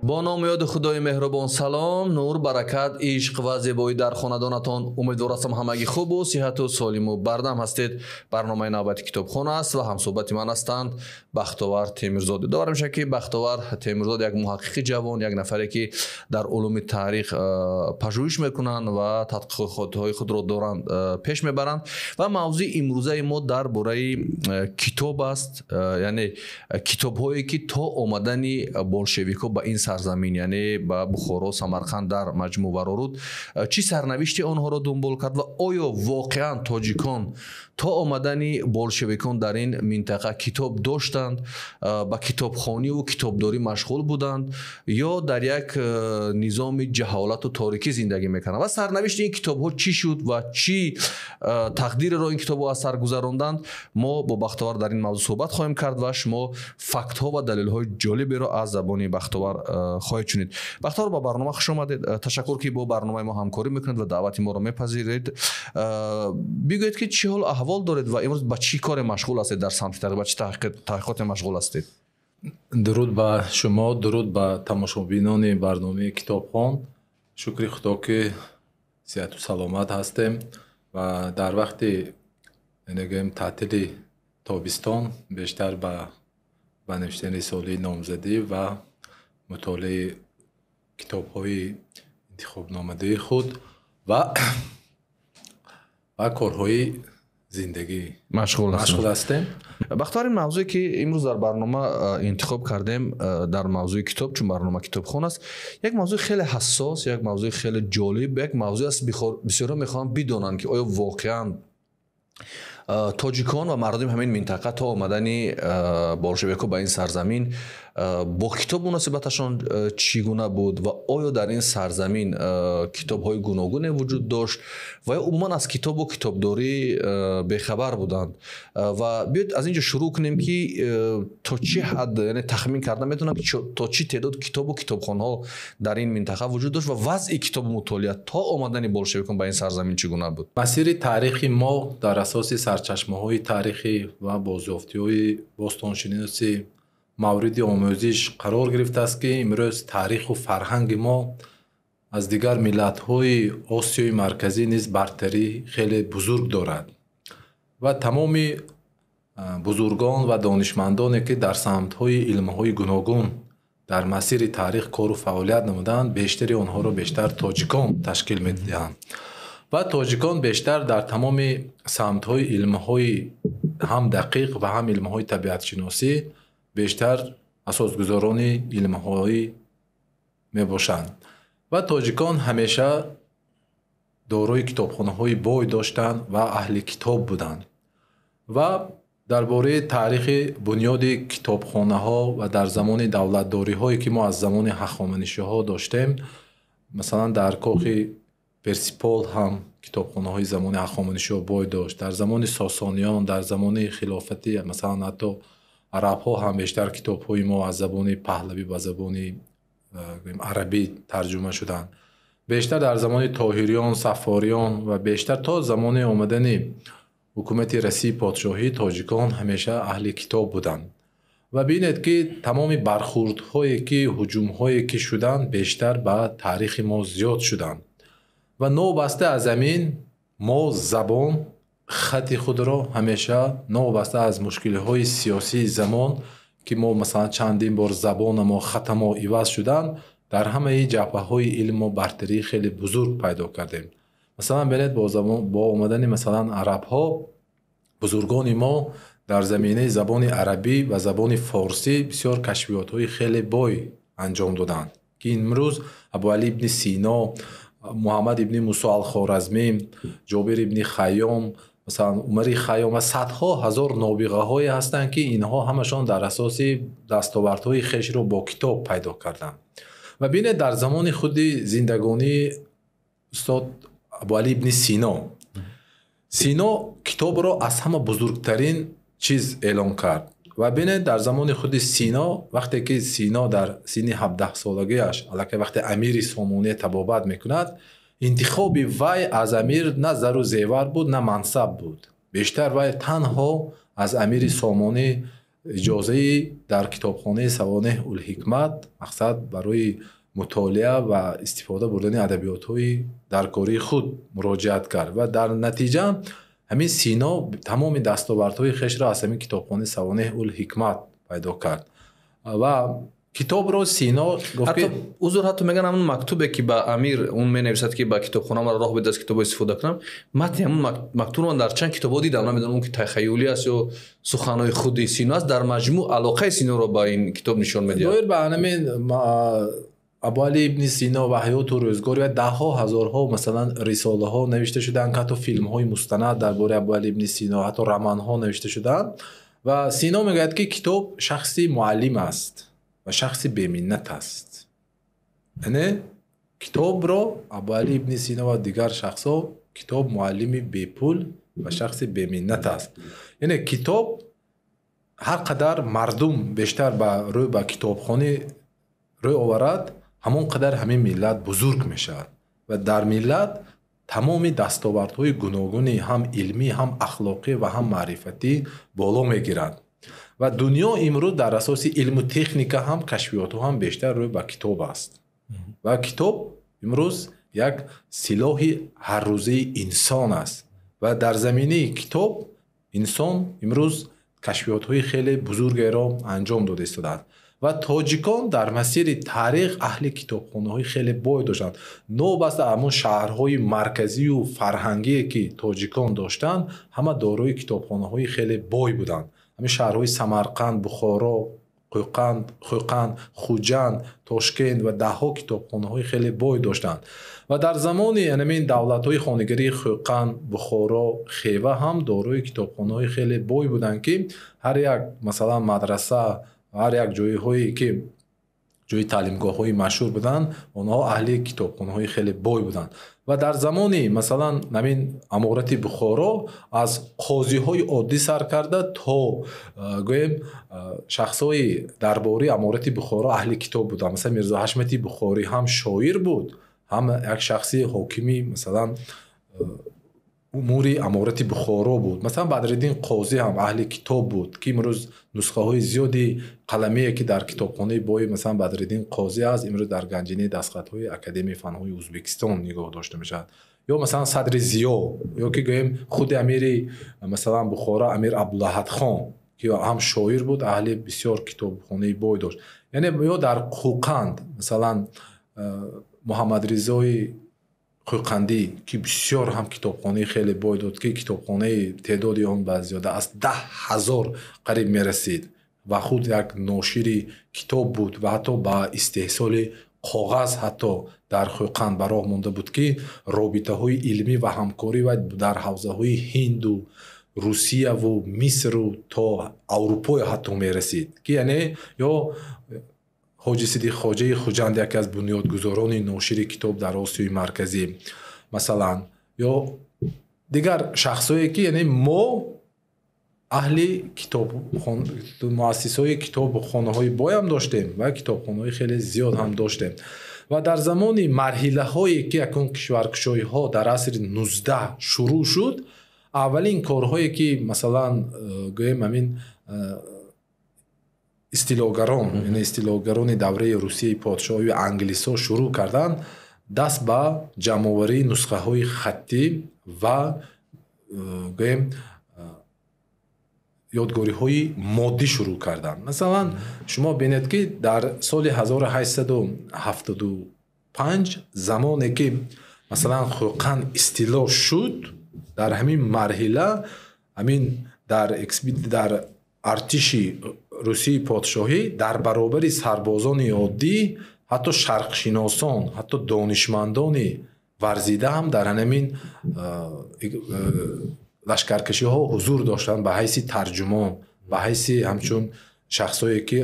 Бо номи ёди Худои меҳрубон салом, нур, баракат, ишқ ва зебоӣ дар хонадонатон. Умедвор ҳастам, ҳамагӣ хубу сиҳату солиму бардам ҳастед. Барномаи навбати Китобхона аст ва ҳамсӯҳбати ман ҳастанд Бахтовар Темирзод. Ёдовар мешавад, ки Бахтовар Темирзод як муҳаққиқи ҷавон, як нафаре, ки дар улуми таърих пажӯҳиш мекунанд ва тадқиқотҳои худро доранд, пеш мебаранд. Ва мавзӯи имрӯзаи мо дар бораи китоб аст, яъне китобҳое, ки то омадани болшевикҳо ба ин сарзамин, яъне ба Бухоро, Самарқанд дар маҷмӯъ бароруд, чӣ сарнавишти онҳоро дунбол кард ва оё воқеан тоҷикон то омадани болшевикон дар ин минтақа китоб доштанд, ба китобхониву китобдорӣ машғул буданд ё дар як низоми ҷаҳолату торикӣ зиндагӣ мекарданд ва сарнавишти ин китобҳо чӣ шуд ва чӣ тақдирро ин китобҳо аз сар гузаронданд. Мо бо Бахтовар дар ин мавзӯъ суҳбат хоҳем кард ва шумо фактҳо ва далелҳои ҷолиберо аз забони Бахтовар хоҳед шунид. Бахтовар, ба барнома хуш омадед. Ташаккур, ки бо барномаи мо ҳамкорӣ мекунед ва даъвати моро мепазиред. Бигӯед, ки чӣ ҳол аҳвол доред ва имрӯз ба чӣ коре машғул ҳастед дар самти таърих, ба чӣ таҳқиқоте машғул ҳастед? Дуруд ба шумо, дуруд ба тамошобинони барномаи Китобхон. Шукри Худо, ки сиҳату саломат ҳастем ва дар вақти гӯем таътили тобистон бештар ба навиштани рисолаи номзадӣ ва мутолиаи китобҳои интихобномадаи худ ва корҳои зиндагӣ машғул ҳастем. Бахтовар, ин мавзӯе, ки имрӯз дар барнома интихоб кардем, дар мавзӯи китоб, чун барнома Китобхон аст, як мавзӯи хеле ҳассос, як мавзӯи хеле ҷолиб, як мавзӯе аст, бисёрҳо мехоҳанд бидонанд, ки оё воқеан тоҷикон ва мардуми ҳамин минтақа то омадани болшевикҳо ба ин сарзамин бо китоб муносибаташон чӣ гуна буд ва оё дар ин сарзамин китобҳои гуногуне вуҷуд дошт ва ё умуман аз китобу китобдорӣ бехабар буданд. Ва биёед, аз ин ҷо шурӯъ кунем, ки то чӣ ҳад, яъне тахмин карда метавонам, ки то чӣ теъдод китобу китобхонҳо дар ин минтақа вуҷуд дошт ва вазъи китобу мутолиа то омадани болшевикон ба ин сарзамин чӣ гуна буд. Масири таърихи мо дар асоси сарчашмаҳои таърихӣ ва бозёфтиҳои бостоншиносӣ мавриди омӯзиш қарор гирифтааст, ки имрӯз таъриху фарҳанги мо аз дигар миллатҳои Осиёи Марказӣ низ бартарӣ хеле бузург дорад ва тамоми бузургон ва донишмандоне, ки дар самтҳои илмҳои гуногун дар масири таърих кору фаъолият намуданд, бештари онҳоро бештар тоҷикон ташкил медиҳанд. Ва тоҷикон бештар дар тамоми самтҳои илмҳои ҳам дақиқ ва ҳам илмҳои табиатшиносӣ бештар асосгузорони илмҳои мебошанд. Ва тоҷикон ҳамеша дорои китобхонаҳои бой доштанд ва аҳли китоб буданд. Ва дар бораи таърихи бунёди китобхонаҳо ва дар замони давлатдориҳое, ки мо аз замони ҳахоманишиҳо доштем, масалан, дар кохи Персипол ҳам китобхонаҳои замони ҳахоманишиҳо бой дошт, дар замони Сосониён, дар замони хилофати, масалан, ҳатто арабҳо ҳам бештар китобҳои мо аз забони паҳлавӣ ба забони арабӣ тарҷума шуданд. Бештар дар замони Тоҳириён, Саффориён ва бештар то замони омадани ҳукумати Россияи подшоҳӣ тоҷикон ҳамеша аҳли китоб буданд. Ва бинед, ки тамоми бархурдҳое, ки ҳуҷумҳое, ки шуданд, бештар ба таърихи мо зиёд шуданд. Ва новобаста аз ҳамин мо забон, хати худро ҳамеша, новобаста аз мушкилиҳои сиёсии замон, ки мо, масалан, чандин бор забонамо, хатамо иваз шуданд, дар ҳамаи ҷабҳаҳои илм мо бартарии хеле бузург пайдо кардем. Масалан, бинед, бо омадани, масалан, арабҳо, бузургони мо дар заминаи забони арабӣ ва забони форсӣ бисёр кашфиётҳои хеле бой анҷом доданд, ки имрӯз Абуалӣ ибни Сино, Муҳаммад ибни Мусо Алхоразмӣ, Ҷобир ибни Хайём, масалан, Умари Хайём ва садҳо ҳазор нобиғаҳое ҳастанд, ки инҳо ҳамашон дар асоси дастовардҳои хешро бо китоб пайдо карданд. Ва бинед, дар замони худи зиндагонии устод Абуалӣ ибни Сино, Сино китобро аз ҳама бузургтарин чиз эълон кард. Ва бинед, дар замони худи Сино, вақте ки Сино дар синни 17-солагиаш аллакай вақте амири Сомония табобат мекунад, интихоби вай аз амир на зару зевар буд, на мансаб буд. Бештар вай танҳо аз амири Сомонӣ иҷозаи дар китобхонаи Савонеҳ ул-Ҳикмат, мақсад барои мутолиа ва истифода бурдани адабиётҳои даркории худ муроҷиат кард. Ва дар натиҷа ҳамин Сино тамоми дастовардҳои хешро аз ҳамин китобхонаи Савонеҳ ул-Ҳикмат пайдо кард. Ва китобро Сино гуфт ки узр, ҳатто мегӯянд ҳамон мактубе ки ба амир он менависад ки ба китобхона маро роҳ бидиҳад китобро истифода кунам, матни ҳамон мактубро ман дар чанд китобҳо дидам, намедонам он ки тахайюлӣ аст ё суханҳои худи Сино аст, дар маҷмӯъ алоқаи Синоро ба ин китоб нишон медиҳад. Доир ба ҳамин Абуалӣ ибни Сино ва ҳаёту рӯзгори ва даҳҳо ҳазорҳо масалан рисолаҳо навишта шудаанд, ҳатто филмҳои мустанад дар бораи Абуалӣ ибни Сино, ҳатто романҳо навишта шудаанд. Ва Сино мегӯяд ки китоб шахси муаллим аст ва шахси беминнат аст. Яъне китобро Абуалӣ ибни Сино ва дигар шахсҳо, китоб муаллими бепул ва шахси беминнат аст. Яъне китоб ҳар қадар мардум бештар ба рӯй ба китобхонӣ рӯй оварад, ҳамон қадар ҳамин миллат бузург мешавад ва дар миллат тамоми дастовардҳои гуногуни ҳам илмӣ, ҳам ахлоқӣ ва ҳам маърифатӣ боло мегирад. Ва дунё имрӯз дар асоси илму техника ҳам кашфиётҳо ҳам бештар рӯй ба китоб аст. Ва китоб имрӯз як силоҳи ҳаррӯзаи инсон аст ва дар заминаи китоб инсон имрӯз кашфиётҳои хеле бузургеро анҷом дода истодааст. Ва тоҷикон дар масири таърих аҳли китобхонаҳои хеле бой доштанд. Новобаста ҳамон шаҳрҳои марказию фарҳангие ки тоҷикон доштанд, ҳама дорои китобхонаҳои хеле бой буданд. Ҳамин шаҳрҳои Самарқанд, Бухоро, Хӯқанд, Хуҷанд, Тошкент ва даҳҳо китобхонаҳои хеле бой доштанд. Ва дар замони ҳамин давлатҳои хонигарии Хӯқанд, Бухоро, Хева ҳам дорои китобхонаҳои хеле бой буданд, ки ҳар як масалан мадраса, ҳар як ҷойҳое ки ҷои таълимгоҳҳои машҳур буданд, онҳо аҳли китобхонаҳои хеле бой буданд. Ва дар замони масалан ҳамин аморати Бухоро аз қозиҳои оддӣ сар карда то гӯем шахсҳои дарбории аморати Бухоро аҳли китоб буданд. Масалан Мирзо Ҳашмати Бухорӣ ҳам шоир буд, ҳам як шахси ҳокими масалан умури аморати Бухоро буд. Масалан Бадриддин Қозӣ ҳам аҳли китоб буд, ки имрӯз нусхаҳои зиёди қаламие ки дар китобхонаи бои масалан Бадриддин Қозӣ аст, имрӯз дар ганҷинаи дастхатҳои Академияи фанҳои Ӯзбекистон нигоҳ дошта мешавад. Ё масалан Садри Зиё, ё ки гӯем худи амири масалан Бухоро Амир Абдулаҳадхон, ки ҳам шоир буд, аҳли бисёр китобхонаи бой дошт. Яъне ё дар Қӯқанд масалан Муҳаммадризои Хӯқандӣ, ки бисёр ҳам китобхонаи хеле бой дод, ки китобхонаи теъдоди он ба зиёда аз 10,000 қариб мерасид ва худ як ношири китоб буд ва ҳатто ба истеҳсоли коғаз ҳатто дар Хӯқанд ба роҳ монда буд, ки робитаҳои илмӣ ва ҳамкорӣ ва дар ҳавзаҳои Ҳинду, Русияву Мисру то Аврупоя ҳатто мерасид, ки яъне ё Ҳоҷи Сидиқ Хоҷаи Хуҷанд, яке аз бунёдгузорони ношири китоб дар Осиёи Марказӣ масалан, ё дигар шахсҳое ки яъне мо аҳли муассисҳои китобхонаҳои боям доштем ва китобхонаҳои хеле зиёд ҳам доштем. Ва дар замони марҳилаҳое ки якун кишваркушоиҳо дар асри 19 шурӯъ шуд, аввалин корҳое ки масалан гӯем ҳамин истилогарон, яъне истилогарони давраи Русияи подшоҳию англисҳо шурӯъ карданд, даст ба ҷамъоварии нусхаҳои хаттӣ ва гӯем ёдгориҳои моддӣ шурӯъ карданд. Масалан шумо бинед, ки дар соли 1875 замоне ки масалан Хӯқанд истило шуд, дар ҳамин марҳила ҳамин дар артиши Русияи подшоҳӣ дар баробари сарбозони оддӣ ҳатто шарқшиносон, ҳатто донишмандони варзида ҳам дар ҳамин лашкаркашиҳо ҳузур доштанд ба ҳайси тарҷумон, ба ҳайси ҳамчун шахсое ки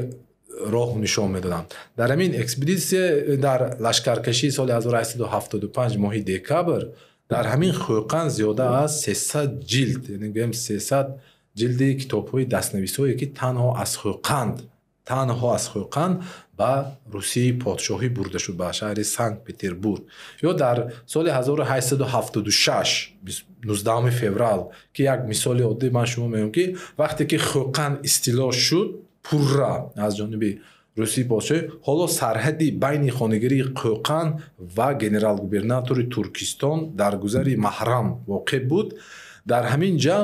роҳ нишон медоданд. Дар ҳамин экспедитсия дар лашкаркашии соли 1875 моҳи декабр дар ҳамин Хӯқанд зиёда аз 300 ҷилд, яъне гӯем 300 ҷилди китобҳои дастнависҳое ки танҳо аз Хӯқанд ба Русияи подшоҳӣ бурда шуд, ба шаҳри Санкт-Петербург. Ё дар соли 1876, 19 феврал, ки як мисоли оддӣ ман шумо мегӯям, ки вақте ки Хӯқанд истило шуд пурра аз ҷониби Русияи подшоҳӣ, ҳоло сарҳади байни хонагирии Хӯқанд ва генерал-губернатори Туркистон дар гузари Маҳрам воқеъ буд. Дар ҳамин ҷа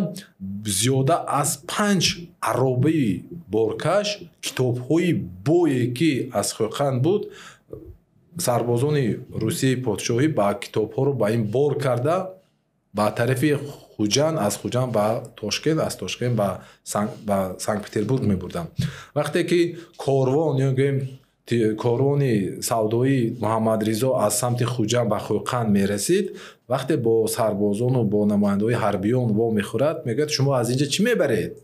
зиёда аз 5 аробаи боркаш китобҳои бое ки аз Хӯқанд буд, сарбозони Русияи подшоҳӣ ба китобҳоро ба ин бор карда ба тарафи Хуҷанд, аз Хуҷанд ба Тошкент, аз Тошкент ба Санкт-Петербург мебурданд. Вақте ки корвон ё гӯем корвони савдоии Муҳаммадризо аз самти Хуҷанд ба Хӯқанд мерасид, вақте бо сарбозону бо намояндаҳои ҳарбиён вомехӯрад, мегӯяд шумо аз инҷа чӣ мебаред?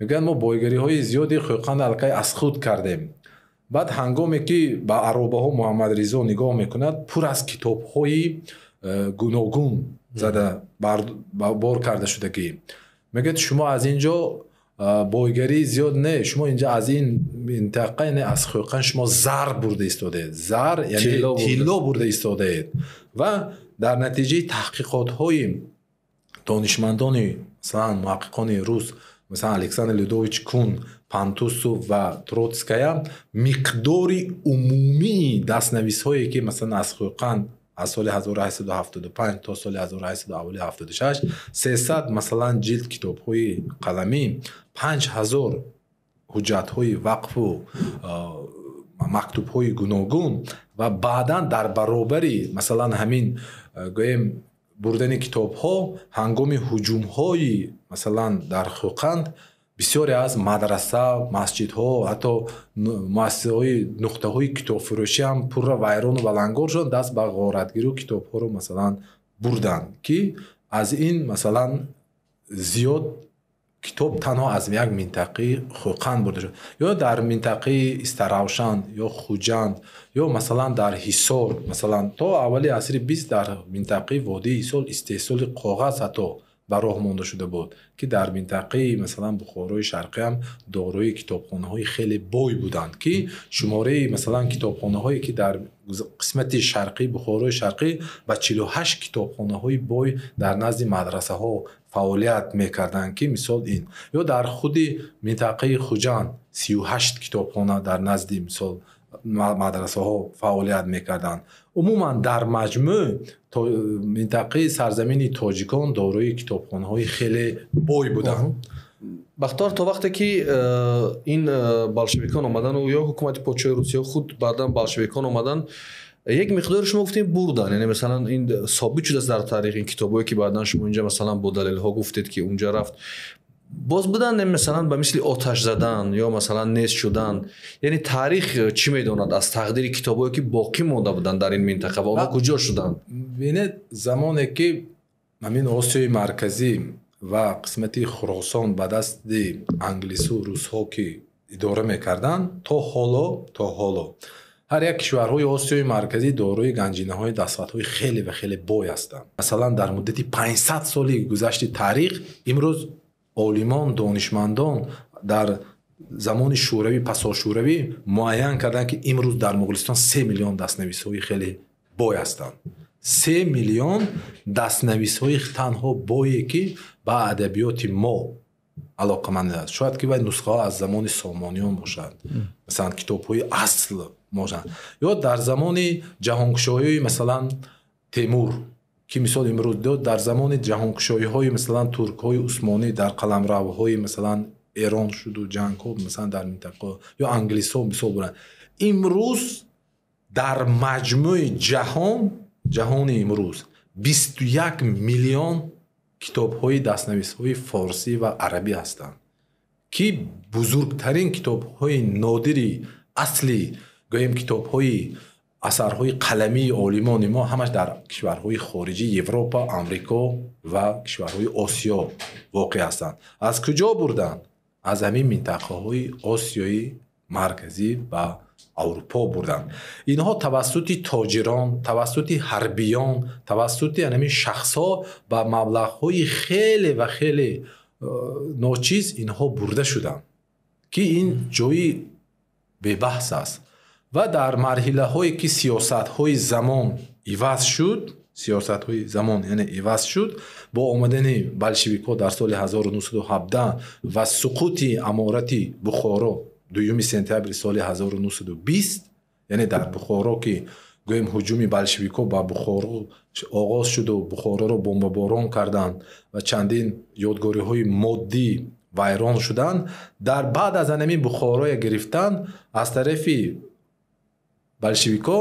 Мегӯяд мо бойгариҳои зиёди Хӯқанд аллакай аз худ кардем. Баъд ҳангоме ки ба аробаҳо Муҳаммадризо нигоҳ мекунад, пур аз китобҳои гуногун зада бор карда шудагӣ. Мегӯяд шумо аз инҷо бойгарии зиёд не, шумо инҷа аз ин минтақа, яъне аз Хӯқанд шумо зар бурда истодаед. Зар яъне тилло бурда истодаед. Ва дар натиҷаи таҳқиқотҳои донишмандони, масалан муҳаққиқони рус, масалан Александр Людович Кун, Пантусов ва Троцкая, миқдори умумии дастнависҳое ки масалан аз Хӯқанд аз соли 1875 то соли 1876 300 масалан ҷилд китобҳои қаламӣ, 5000 ҳуҷҷатҳои вақфу мактубҳои гуногун ва баъдан дар баробари масалан ҳамин гӯем бурдани китобҳо ҳангоми ҳуҷумҳои масалан дар Хӯқанд бисёре аз мадраса, масҷидҳо, ҳатто муассисаҳои нуқтаҳои китобфурӯшӣ ҳам пурра вайрону валангор шуд, даст ба ғоратгиру китобҳоро масалан бурданд, ки аз ин масалан зиёд китоб танҳо аз як минтақаи Хӯқанд бурда шуд. Ё дар минтақаи Истаравшан ё Хуҷанд ё масалан дар Ҳисор, масалан то аввали асри 20 дар минтақаи водии Ҳисор истеҳсоли коғаз ҳатто ба роҳ монда шуда буд, ки дар минтақаи масалан Бухорои Шарқӣ ҳам дорои китобхонаҳои хеле бой буданд, ки шумораи масалан китобхонаҳое ки дар қисмати шарқии Бухорои Шарқӣ ба 48 китобхонаҳои бой дар назди мадрасаҳо фаъолият мекарданд, ки мисол ин. Ё дар худи минтақаи Хуҷанд 38 китобхона дар назди мисол мадрасаҳо фаъолият мекарданд. Умуман дар маҷмӯъ минтақаи сарзамини тоҷикон дорои китобхонаҳои хеле бой буданд. Бахтор, то вақте ки ин болшевикон омадан ё ҳукумати подшоҳи Русия худ баъдан болшевикон омадан, як миқдори шумо гуфтем бурдан, яъне масалан ин собит шудааст дар таърих, ин китобҳое ки баъдан шумо инҷа масалан бо далелҳо гуфтед ки унҷа рафт, боз будан масалан ба мисли оташ задан ё масалан нест шудан, яъне таърих чӣ медонад аз тақдири китобҳое ки боқӣ монда буданд дар ин минтақа ва онҳо куҷо шуданд? Бинед, замоне ки ҳамин Осиёи Марказӣ ва қисмати Хуросон ба дасти англису русҳо ки идора мекарданд, то ҳоло ҳар як кишварҳои Осиёи Марказӣ дорои ганҷинаҳои дастхатҳои хеле ва хеле бой ҳастанд. Масалан дар муддати 500 соли гузашти таърих имрӯз олимон, донишмандон дар замони шӯравӣ, пасошӯравӣ муайян карданд, ки имрӯз дар Моғулистон 3 миллион дастнависҳои хеле бой ҳастанд. 3 миллион дастнависҳои танҳо бое ки ба адабиёти мо алоқаманд аст. Шояд ки вай нусхаҳо аз замони Сомониён бошанд, масалан китобҳои асл бошанд. Ё дар замони ҷаҳонкушоии масалан Темур, ки мисол имрӯз дар замони ҷаҳонкушоиҳои масалан туркҳои усмонӣ дар қаламравҳои масалан Эрон шуду ҷангҳо масалан дар минтақа ё англисҳо мисол буранд. Имрӯз дар маҷмӯи ҷаҳони имрӯз 21 миллион китобҳои дастнависҳои форсӣ ва арабӣ ҳастанд, ки бузургтарин китобҳои нодири асли, гӯем китобҳои асарҳои қаламии олимони мо ҳамаш дар кишварҳои хориҷӣ, Европа, Амрико ва кишварҳои Осиё воқеъ ҳастанд. Аз куҷо бурданд? Аз ҳамин минтақаҳои Осиёи Марказӣ ба Аврупо бурданд. Инҳо тавассути тоҷирон, тавассути ҳарбиён, тавассути ҳамин шахсҳо ба маблағҳои хеле ва хеле ночиз инҳо бурда шуданд, ки ин ҷои бебаҳс аст. Ва дар марҳилаҳое ки сиёсатҳои замон иваз шуд, сиёсатҳои замон яъне иваз шуд бо омадани болшевикҳо дар соли 1917 ва суқути аморати Бухоро 2 сентябри соли 1920, яъне дар Бухоро ки гӯем ҳуҷуми болшевикҳо ба Бухоро оғоз шуду Бухороро бомбаборон карданд ва чандин ёдгориҳои моддӣ вайрон шуданд, дар баъд аз ҳамин Бухороя гирифтан аз тарафи болшевикҳо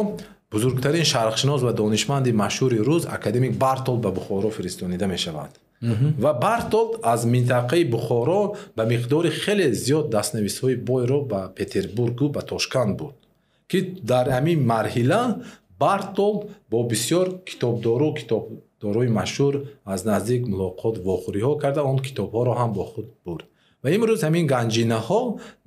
бузургтарин шарқшинос ва донишманди машҳури рӯз академик Бартолд ба Бухоро фиристонида мешавад. Ва Бартолд аз минтақаи Бухоро ба миқдори хеле зиёд дастнависҳои бойро ба Петербургу ба Тошканд бурд, ки дар ҳамин марҳила Бартолд бо бисёр китобдору китобдорои машҳур аз наздик мулоқот вохӯриҳо карда, он китобҳоро ҳам бо худ бурд. Ва имрӯз ҳамин ганҷинаҳо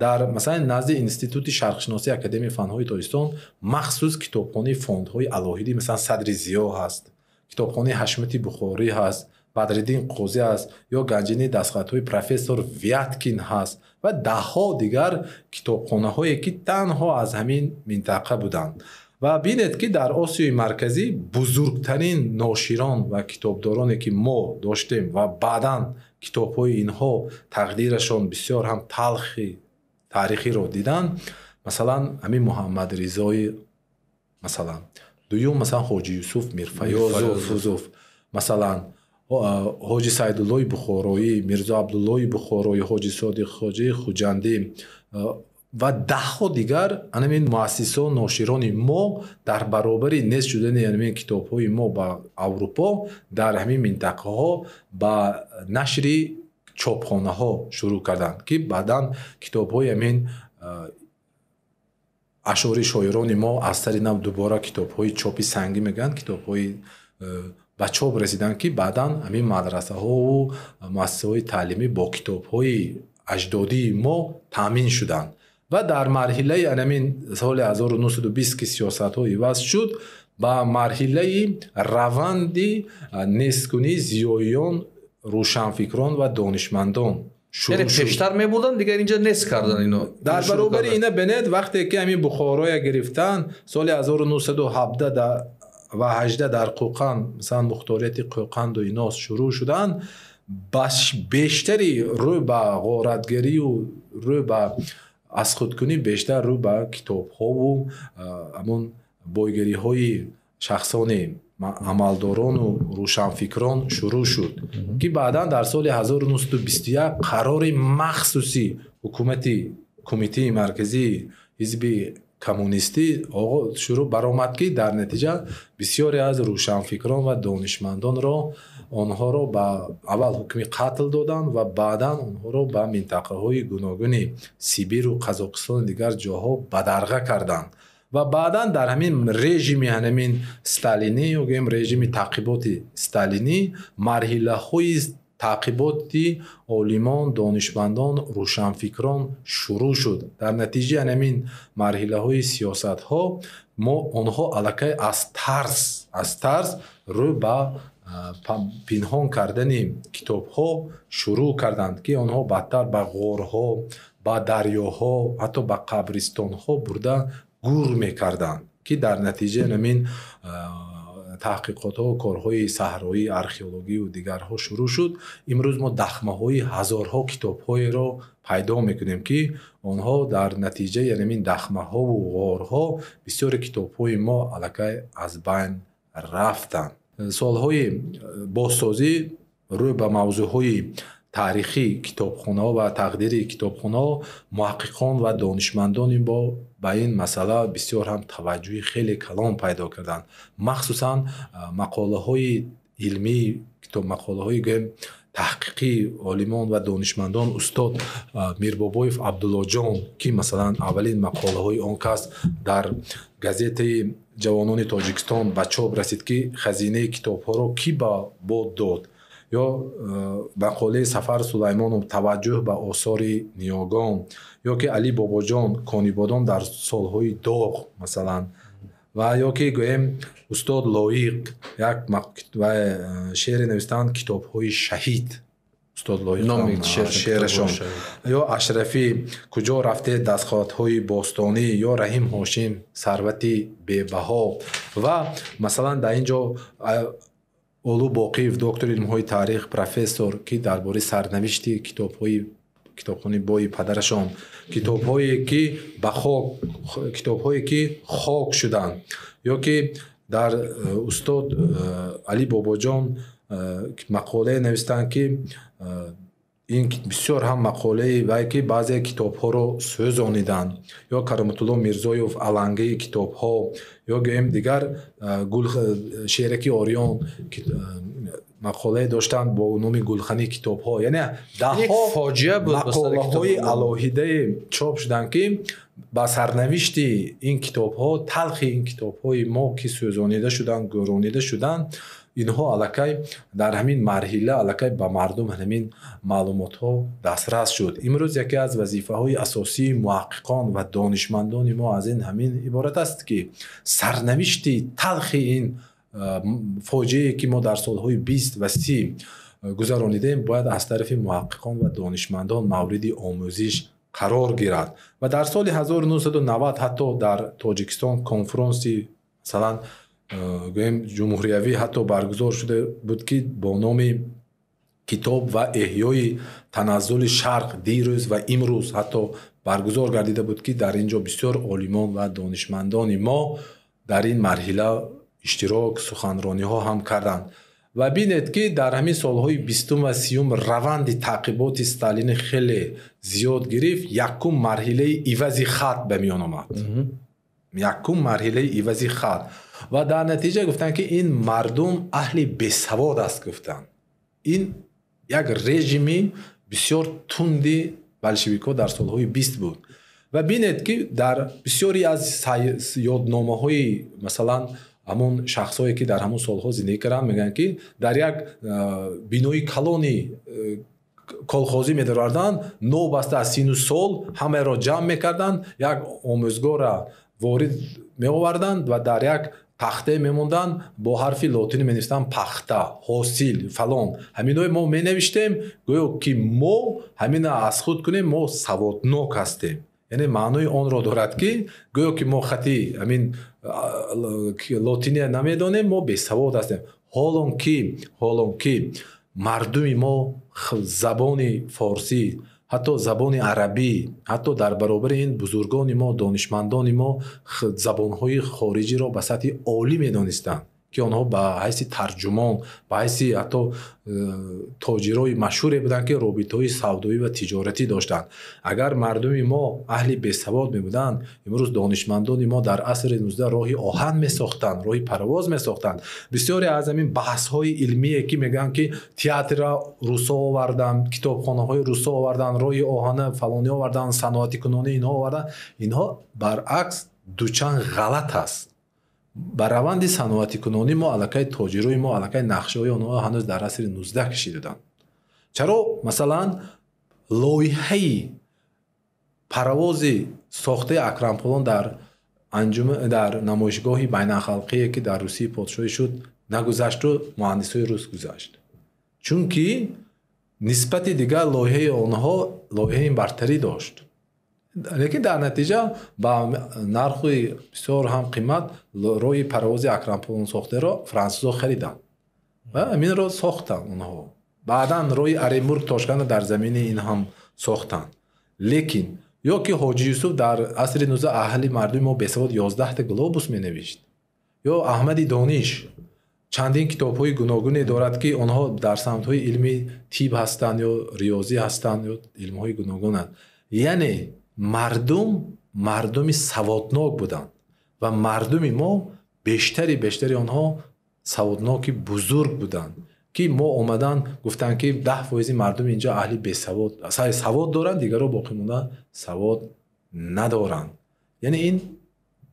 дар масалан назди Институти шарқшиносии Академияи фанҳои Тоҷикистон махсус китобхонаи фондҳои алоҳидӣ, масалан Садри Зиё ҳаст, китобхонаи Ҳашмати Бухорӣ ҳаст, Бадриддин Қозӣ ҳаст ё ганҷинаи дастхатҳои профессор Вяткин ҳаст ва даҳҳо дигар китобхонаҳое ки танҳо аз ҳамин минтақа буданд. Ва бинед ки дар Осиёи Марказӣ бузургтарин ноширон ва китобдороне ки мо доштем ва баъдан китобҳои инҳо тақдирашон бисёр ҳам талхи таърихиро диданд, масалан ҳамин Муҳаммадризои, масалан дуюм, масалан Ҳоҷи Юсуф Мирфаёзов, масалан Ҳоҷи Сайдуллои Бухороӣ, Мирзо Абдуллои Бухороӣ, Ҳоҷи Содиқ Хоҷаи Хуҷандӣ ва даҳҳо дигар ҳамин муассисо ноширони мо дар баробари нест шудани ҳамин китобҳои мо ба Аврупо дар ҳамин минтақаҳо ба нашри чопхонаҳо шурӯъ карданд, ки баъдан китобҳои ҳамин ашъори шоирони мо аз сари нав дубора китобҳои чопи сангӣ мегӯянд, китобҳои ба чоп расиданд, ки баъдан ҳамин мадрасаҳову муассисаҳои таълимӣ бо китобҳои аҷдодии мо таъмин шуданд. Ва дар марҳилаи ҳамин соли 1920 ки сиёсатҳо иваз шуд, ба марҳилаи раванди несткунии зиёиён, рӯшанфикрон ва донишмандон яъне пештар мебурданд, дигар инҷа нест кардан ино. Дар баробари ина бинед, вақте ки ҳамин Бухороя гирифтанд соли 1917 ва 18 дар Қӯқанд, масалан мухторияти Қӯқанду ино шурӯъ шуданд, бештари рӯ ба ғоратгарию рӯ ба аз худкунӣ бештар рӯ ба китобҳову ҳамон бойгариҳои шахсони амалдорону рӯшанфикрон шурӯъ шуд, ки баъдан дар соли 1921 қарори махсуси ҳукумати Кумитаи марказии ҳизби коммунистӣ шурӯъ баромад, ки дар натиҷа бисёре аз рӯшанфикрон ва донишмандонро онҳоро ба аввал ҳукми қатл доданд ва баъдан онҳоро ба минтақаҳои гуногуни Сибиру Қазоқистону дигар ҷоҳо бадарға карданд. Ва баъдан дар ҳамин режими ҳамин сталинӣ ё гӯем режими таъқиботи сталинӣ марҳилаҳои таъқиботи олимон, донишмандон, рӯшанфикрон шурӯъ шуд. Дар натиҷаи ҳамин марҳилаҳои сиёсатҳо мо онҳо аллакай аз тарс рӯ ба пинҳон кардани китобҳо шурӯъ карданд, ки онҳо бадтар ба ғорҳо, ба дарёҳо, ҳатто ба қабристонҳо бурда гур мекарданд, ки дар натиҷаи ҳамин таҳқиқотҳо, корҳои саҳроӣ, археологию дигарҳо шурӯъ шуд. Имрӯз мо дахмаҳои ҳазорҳо китобҳоеро пайдо мекунем, ки онҳо дар натиҷаи ҳамин дахмаҳову ғорҳо бисёри китобҳои мо аллакай аз байн рафтанд. Солҳои бозсозӣ рӯ ба мавзӯъҳои таърихӣ китобхонаҳо ва тақдири китобхонаҳо муҳаққиқон ва донишмандони бо ба ин масъала бисёр ҳам таваҷҷӯҳи хеле калон пайдо карданд. Махсусан мақолаҳои илмӣ, мақолаҳои гӯем таҳқиқии олимон ва донишмандон, устод Мирбобоев Абдуллоҷон, ки масалан аввалин мақолаҳои он кас дар газетаи ҷавонони Тоҷикистон ба чоп расид, ки хазинаи китобҳоро кӣ ба бод дод, ё мақолаи Сафар Сулаймонов таваҷҷӯҳ ба осори ниёгон, ё ки Али Бобоҷон Конибодом дар солҳои доғ масалан, ва ё ки гӯем устод Лоиқ як шеъре навиштанд китобҳои шаҳид. Устод Лоиқ шеърашон, ё Ашрафӣ куҷо рафте дастхатҳои бостонӣ, ё Раҳим Ҳошим сарвати бебаҳо. Ва масалан дар ин ҷо Олу Боқиев, доктори илмҳои таърих, профессор, ки дар бораи сарнавишти китобҳои китобхонаи бои падарашон, китобҳое ки ба хок, китобҳое ки хок шуданд, ё ки дар устод Али Бобоҷон мақолае навистанд, ки ин бисёр ҳам мақолаи вай, ки баъзе китобҳоро сӯзониданд, ё Кароматулло Мирзоев алангаи китобҳо, ё гӯем дигар Шераки Ориён мақолае доштанд бо номи гулхани китобҳо. Яъне даҳҳо мақолаҳои алоҳидае чоп шуданд, ки ба сарнавишти ин китобҳо, талхи ин китобҳои мо, ки сӯзонида шуданд, гӯронида шуданд, инҳо аллакай дар ҳамин марҳила аллакай ба мардум ҳамин маълумотҳо дастрас шуд. Имрӯз яке аз вазифаҳои асосии муҳаққиқон ва донишмандони мо аз ин ҳамин иборат аст, ки сарнавишти талхи ин фоҷиае, ки мо дар солҳои 20 ва 30 гузаронидем, бояд аз тарафи муҳаққиқон ва донишмандон мавриди омӯзиш қарор гирад. Ва дар соли 1990 ҳатто дар Тоҷикистон конфронси масалан гӯем ҷумҳуриявӣ ҳатто баргузор шуда буд, ки бо номи китоб ва эҳёи таназзули шарқ дирӯз ва имрӯз ҳатто баргузор гардида буд, ки дар ин ҷо бисёр олимон ва донишмандони мо дар ин марҳила иштирок, суханрониҳо ҳам карданд. Ва бинед, ки дар ҳамин солҳои 20 ва 30 раванди таъқиботи Сталини хеле зиёд гирифт. Якум марҳилаи ивази хат ба миён омад, якум марҳилаи ивази хат. Ва дар натиҷа гуфтанд, ки ин мардум аҳли бесавод аст, гуфтанд. Ин як режими бисёр тунди болшевикҳо дар солҳои 20 буд. Ва бинед, ки дар бисёре аз ёдномаҳои масалан ҳамон шахсҳое, ки дар ҳамон солҳо зиндагӣ карданд, мегӯянд, ки дар як бинои калони колхозӣ медароварданд, новобаста аз сину сол ҳамаро ҷамъ мекарданд, як омӯзгорра ворид меоварданд ва дар як пахтае мемонданд, бо ҳарфи лотинӣ менавистанд пахта, ҳосил, фалон. Ҳаминое мо менавиштем, гӯё ки мо ҳамина аз худ кунем, мо саводнок ҳастем. Яъне маънои онро дорад, ки гӯё ки мо хати ҳамин лотиния намедонем, мо бесавод ҳастем. Ҳолон ки мардуми мо забони форсӣ, ҳатто забони арабӣ, ҳатто дар баробари ин бузургони мо, донишмандони мо забонҳои хориҷиро ба сатҳи олӣ медонистанд, ки онҳо ба ҳайси тарҷумон, ба ҳайси ҳатто тоҷирои машҳуре буданд, ки робитаҳои савдоӣ ва тиҷоратӣ доштанд. Агар мардуми мо аҳли бесавод мебуданд, имрӯз донишмандони мо дар асри 19 роҳи оҳан месохтанд, роҳи парвоз месохтанд. Бисёре аз ҳамин баҳсҳои илмие, ки мегӯянд, ки театрро русо оварданд, китобхонаҳои русо оварданд, роҳи оҳана фалонӣ оварданд, саноатикунонӣ инҳо оварданд, инҳо баръакс дучанд ғалат аст. Ба раванди саноатикунонӣ мо аллакай тоҷирои мо аллакай нақшаҳои онҳо ҳанӯз дар асри 19 кашидуданд. Чаро масалан лоиҳаи парвози сохтаи Акрамполон дар намоишгоҳи байналхалқие, ки дар Русияи подшоҳӣ шуд, нагузашту муҳандисҳои рус гузашт? Чунки нисбати дигар лоиҳаи онҳо лоиҳаи бартарӣ дошт. Лекин дар натиҷа ба нархи бисёр ҳам қимат роҳи парвози Акрамполон сохтаро франсузо хариданд ва ҳаминро сохтанд онҳо. Баъдан роҳи Оренбург Тошканда дар замини ин ҳам сохтанд. Лекин ё ки Ҳоҷи Юсуф дар асри 19 аҳли мардуми мо бесавод 11 глобус менавишт, ё Аҳмади Дониш чандин китобҳои гуногуне дорад, ки онҳо дар самтҳои илми тиб ҳастанд, ё риёзӣ ҳастанд, ё илмҳои гуногунанд. Яъне мардум мардуми саводнок буданд ва мардуми мо бештари онҳо саводноки бузург буданд, ки мо омадан гуфтанд, ки 10% мардуми инҷо аҳли бесавод, савод доранд, дигарро боқӣ монда савод надоранд. Яъне ин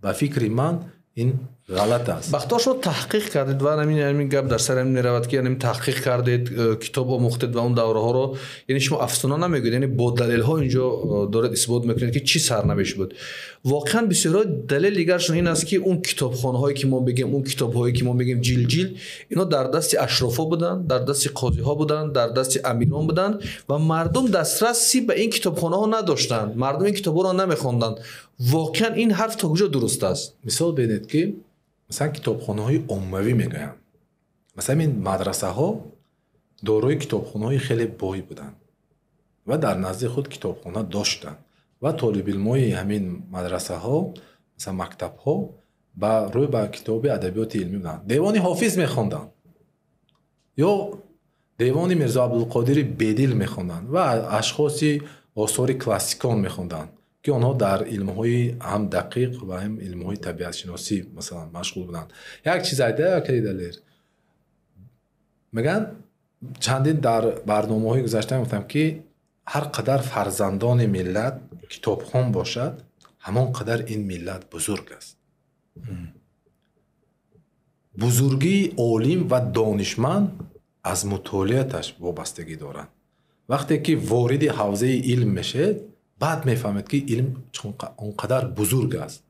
ба фикри ман ин Ғалат аст. Бахтиёр, шумо таҳқиқ кардед ва ҳамин гап дар сари ҳамин меравад, ки яъне таҳқиқ кардед, китоб омӯхтед ва он давраҳоро, яъне шумо афсона намегӯед, яъне бо далелҳо инҷо доред исбот мекунед, ки чӣ сарнавишт буд. Воқеан бисёрҳо далел дигаршон ин аст, ки он китобхонаҳое ки мо бигем, он китобҳое ки мо мегем ҷилҷил, ино дар дасти ашрофо буданд, дар дасти қозиҳо буданд, дар дасти амирон буданд ва мардум дастрасӣ ба ин китобхонаҳо надоштанд, мардум ин китобҳоро намехонданд. Воқеан ин ҳарф то куҷо дуруст аст? Мисол бинед, ки масалан китобхонаҳои оммавӣ мегӯянд. Масалан, ин мадрасаҳо дорои китобхонаҳои хеле бой буданд ва дар назди худ китобхона доштанд ва толибилмои ҳамин мадрасаҳо, масалан мактабҳо, ба рӯй ба китоби адабиёти илмӣ буданд. Девони Ҳофиз мехонданд ё девони Мирзо Абдулқодири Бедил мехонданд ва ашхоси осори классикон мехонданд, ки онҳо дар илмҳои ҳам дақиқ ва ҳам илмҳои табиатшиносӣ масалан машғул буданд. Як чиз айда, акаи Далер, мегӯянд, чандин дар барномаҳои гузашта гуфтам, ки ҳар қадар фарзандони миллат китобхон бошад, ҳамон қадар ин миллат бузург аст. Бузургии олим ва донишманд аз мутолиаташ вобастагӣ дорад. Вақте ки вориди ҳавзаи илм мешавед, баъд мефаҳмед, ки илм он қадар бузург аст,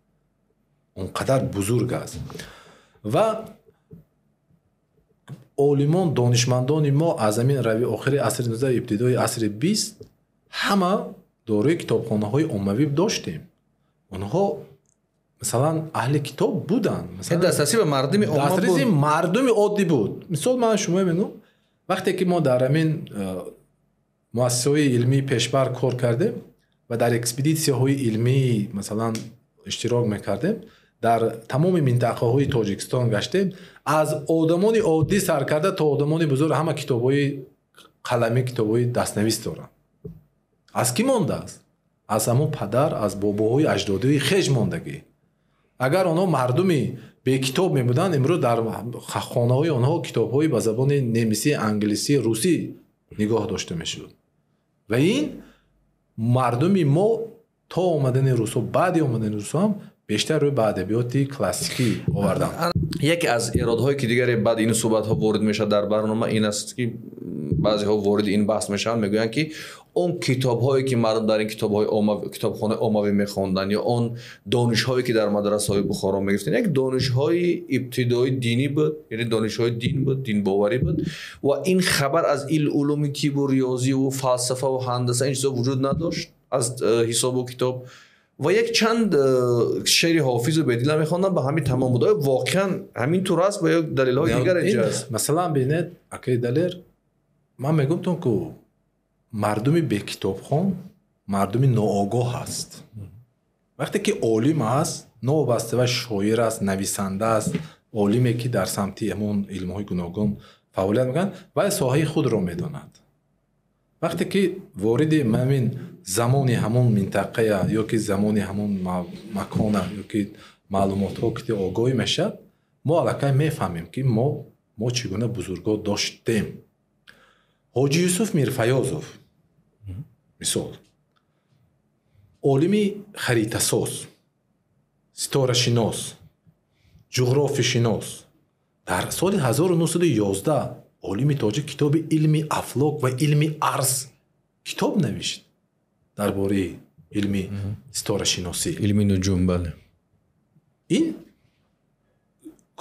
он қадар бузург аст. Ва олимон, донишмандони мо аз ҳамин рави охири асри 19, ибтидои асри 20 ҳама дорои китобхонаҳои оммавӣ доштем. Онҳо масалан аҳли китоб буданд. Дастрасӣ ба мардуми омма буд. Дастрасии мардуми оддӣ буд. Мисол ман шумо мегӯям, вақте ки мо дар ҳамин муассисаҳои илмии пешбар кор кардем ва дар экспедитсияҳои илмӣ масалан иштирок мекардем, дар тамоми минтақаҳои Тоҷикистон гаштем, аз одамони оддӣ сар карда то одамони бузург ҳама китобҳои қаламӣ, китобҳои дастнавис доранд. Аз кӣ мондааст? Аз ҳамон падар, аз бобоҳои аҷдодии хеш мондагӣ. Агар онҳо мардуми бекитоб мебуданд, имрӯз дар хонаҳои онҳо китобҳои ба забони немисӣ, англисӣ, русӣ нигоҳ дошта мешуд. Ва ин мардуми мо то омадани русҳо, баъди омадани русҳо ҳам бештар рӯй ба адабиёти классикӣ оварданд. Яке аз эродҳое ки дигаре баъд ин суҳбатҳо ворид мешавад дар барнома ин аст, ки баъзеҳо вориди ин баҳс мешаванд, мегӯянд, ки он китобҳое ки мардум дар ин китобхонаи оммавӣ мехонданд ё он донишҳое ки дар мадрасаҳои Бухоро мегирифтанд, як донишҳои ибтидоии динӣ буд, яъне донишҳои дин буд, динбоварӣ буд ва ин хабар аз улуми тибу риёзиву фалсафаву ҳандаса ин чизо вуҷуд надошт аз ҳисобу китоб ва як чанд шеъри Ҳофизу Бедила мехонданд, ба ҳамин тамом буд. Оё воқеан ҳамин тур аст ва ё далелҳои дигар инҷо аст? Масалан бинед, акаи Далер, ман мегӯям тон, ку мардуми бекитобхон мардуми ноогоҳ аст. Вақте ки олим аст, новобаста ва шоир аст, нависанда аст, олиме ки дар самти ҳамон илмҳои гуногун фаъолият мекунад, вай соҳаи худро медонад. Вақте ки вориди ҳамин замони ҳамон минтақая ё ки замони ҳамон макона ё ки маълумотҳо ки огоҳӣ мешавад, мо аллакай мефаҳмем, ки мо чӣ гуна бузургҳо доштем. Ҳоҷи Юсуф Мирфаёзов мисол, олими харитасоз, ситорашинос, ҷуғрофишинос, дар соли 1911 олими тоҷик китоби илми афлок ва илми арз китоб навишт дар бораи илми ситорашиносӣ, илми нуҷум. Бале, ин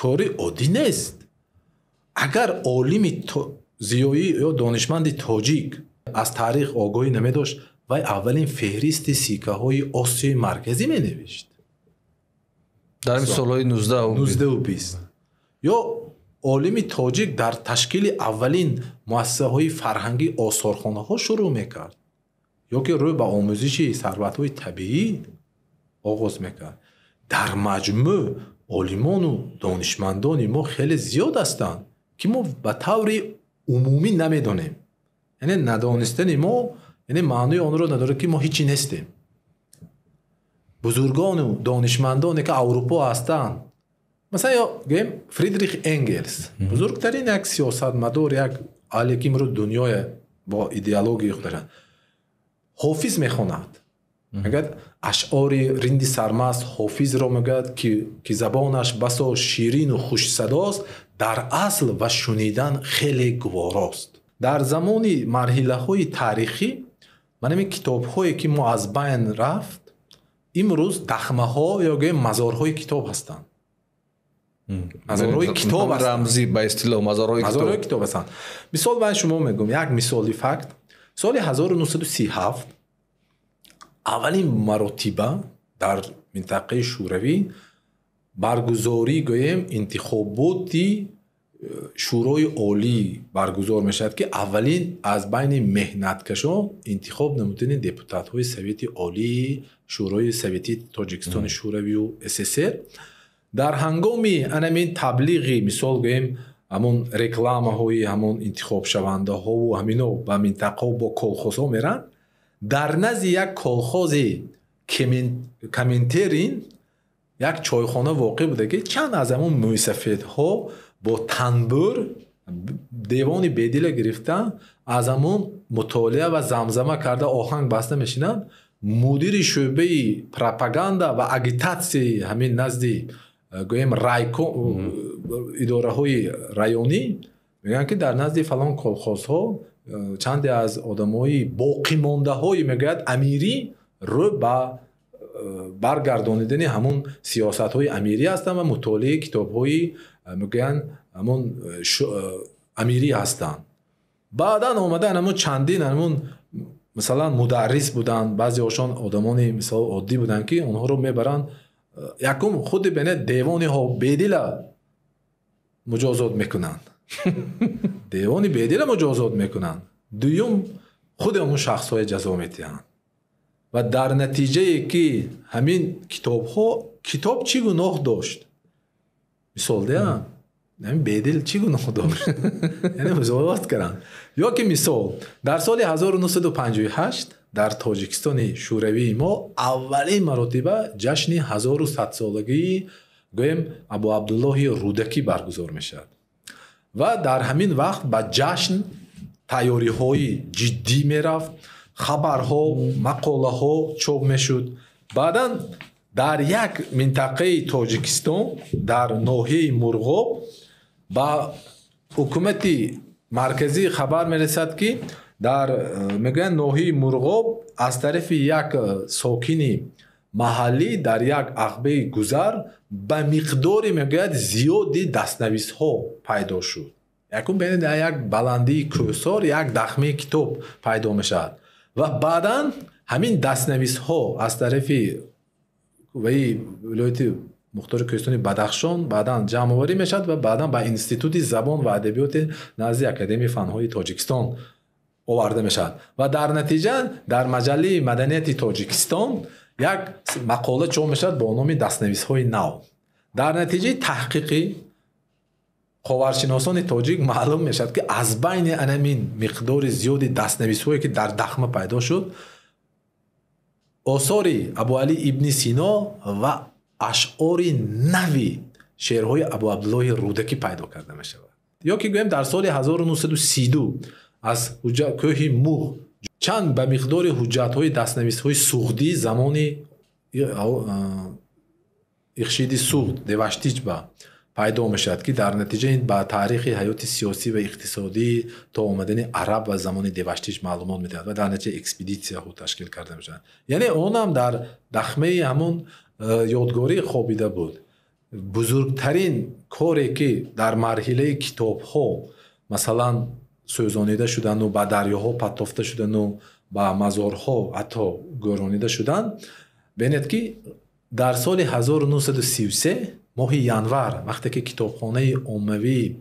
кори оддӣ нест. Агар олими зиёӣ ё донишманди тоҷик аз таърих огоҳӣ намедошт, вай аввалин феҳристи сикаҳои Осиёи Марказӣ менавишт дар ҳамин солҳои 19-20. Ё олими тоҷик дар ташкили аввалин муассисаҳои фарҳангӣ, осорхонаҳо шурӯъ мекард ё ки рӯй ба омӯзиши сарватҳои табиӣ оғоз мекард. Дар маҷмӯъ олимону донишмандони мо хеле зиёд ҳастанд, ки мо ба таври умумӣ намедонем. Яъне надонистани мо яъне маънои онро надорад, ки мо ҳичи нестем. Бузургону донишмандоне ки Аврупо ҳастанд, масалан, ё гӯем Фридрих Энгелс, бузургтарин як сиёсатмадор, як аҳле ки имрӯз дунёя бо идеологияи худ дорад, Ҳофиз мехонад. Мегӯяд ашъори ринди сармаст Ҳофизро мегӯяд, ки забонаш басо ширину хушсадост, дар асл ва шунидан хеле гуворост. Дар замони марҳилаҳои таърихӣ ман ҳамин китобҳое ки мо аз байн рафт, имрӯз дахмаҳо ё гӯем мазорҳои китоб ҳастанд. Мазорҳои китоб ҳастанд. Рамзӣ ба истилоҳ мазорҳои китоб. Мазорҳои китоб ҳастанд. Мисол ман шумо мегӯям, як мисоли факт. Соли 1937 аввалин маротиба дар минтақаи Шӯравӣ баргузорӣ гӯем интихоботи Шӯрои Олӣ баргузор мешавад, ки аввалин аз байни меҳнаткашон интихоб намудани депутатҳои Совети Олии Шӯрои Советии Тоҷикистони Шӯравию СССР. Дар ҳангоми анамин таблиғи, мисол гӯем, ҳамон рекламаҳои ҳамон интихобшавандаҳову ҳамино ба минтақаҳо бо колхозҳо меранд, дар назди як колхози Коминтерин як чойхона воқеъ буда, ки чанд аз ҳамон мӯйсафедҳо бо танбур девони Бедила гирифта аз ҳамон мутолиа ва замзама карда оҳанг баста мешинанд. Мудири шӯъбаи пропаганда ва агитатсияи ҳамин назди гӯем райко идораҳои районӣ мегӯянд, ки дар назди фалон колхозҳо чанде аз одамои боқимондаҳои мегӯяд амирӣ рӯ ба баргардонидани ҳамон сиёсатҳои амирӣ ҳастанд ва мутолиаи китобҳои мегӯянд ҳамон амирӣ ҳастанд. Баъдан омадан ҳамон чандин ҳамон масалан мударрис буданд, баъзеҳошон одамони мисол оддӣ буданд, ки онҳоро мебаранд. Якум худи бинед девониҳо Бедила муҷозот мекунанд. Девони Бедила муҷозот мекунанд. Дуюм худи ҳамон шахсҳое ҷазо медиҳанд. Ва дар натиҷае ки ҳамин китобҳо, китоб чӣ гуноҳ дошт? Мисол диҳам, ҳамин Бедил чӣ гуноҳ дошт? Яъне музоҳират карданд. Ё ки мисол, дар соли 1958 дар Тоҷикистони Шӯравии мо аввалин маротиба ҷашни 1100-солагии гӯем Абу Абдуллоҳи Рӯдакӣ баргузор мешавад. Ва дар ҳамин вақт ба ҷашн тайёриҳои ҷиддӣ мерафт, хабарҳо, мақолаҳо чоп мешуд. Баъдан дар як минтақаи Тоҷикистон, дар ноҳияи Мурғоб, ба ҳукумати марказӣ хабар мерасад, ки дар мегӯянд ноҳияи Мурғоб аз тарафи як сокини маҳаллӣ дар як ағбаи гузар ба миқдори мегӯяд зиёди дастнависҳо пайдо шуд. Якум бинед, дар як баландии кӯҳсор як дахмаи китоб пайдо мешавад. Ва баъдан ҳамин дастнависҳо аз тарафи ваи вилояти Мухтори Кӯҳистони Бадахшон баъдан ҷамъоварӣ мешавад ва баъдан ба Институти забон ва адабиёти назди Академияи фанҳои Тоҷикистон оварда мешавад. Ва дар натиҷа дар маҷаллаи маданияти Тоҷикистон як мақола чоп мешавад бо номи дастнависҳои нав. Дар натиҷаи таҳқиқи ховаршиносони тоҷик маълум мешавад, ки аз байни анамин миқдори зиёди дастнависҳое ки дар дахма пайдо шуд, осори Абуалӣ ибни Сино ва ашъори нави шеърҳои Абу Абдуллоҳи Рӯдакӣ пайдо карда мешавад. Ё ки гӯем дар соли 1932 аз кӯҳи Муғ чанд ба миқдори ҳуҷҷатҳои дастнависҳои суғдӣ замони Ихшиди Суғд Деваштич ба пайдо мешавад, ки дар натиҷа ин ба таърихи ҳаёти сиёсӣ ва иқтисодӣ то омадани араб ва замони Деваштич маълумот медиҳад ва дар натиҷа экспедитсияҳо ташкил карда мешавад. Яъне онам дар дахмаи ҳамон ёдгорӣ хобида буд. Бузургтарин коре ки дар марҳилаи китобҳо масалан сӯзонида шудану ба дарёҳо партофта шудану ба мазорҳо ҳатто гӯронида шуданд, бинед ки дар соли 1933 моҳи январ вақте ки китобхонаи оммавии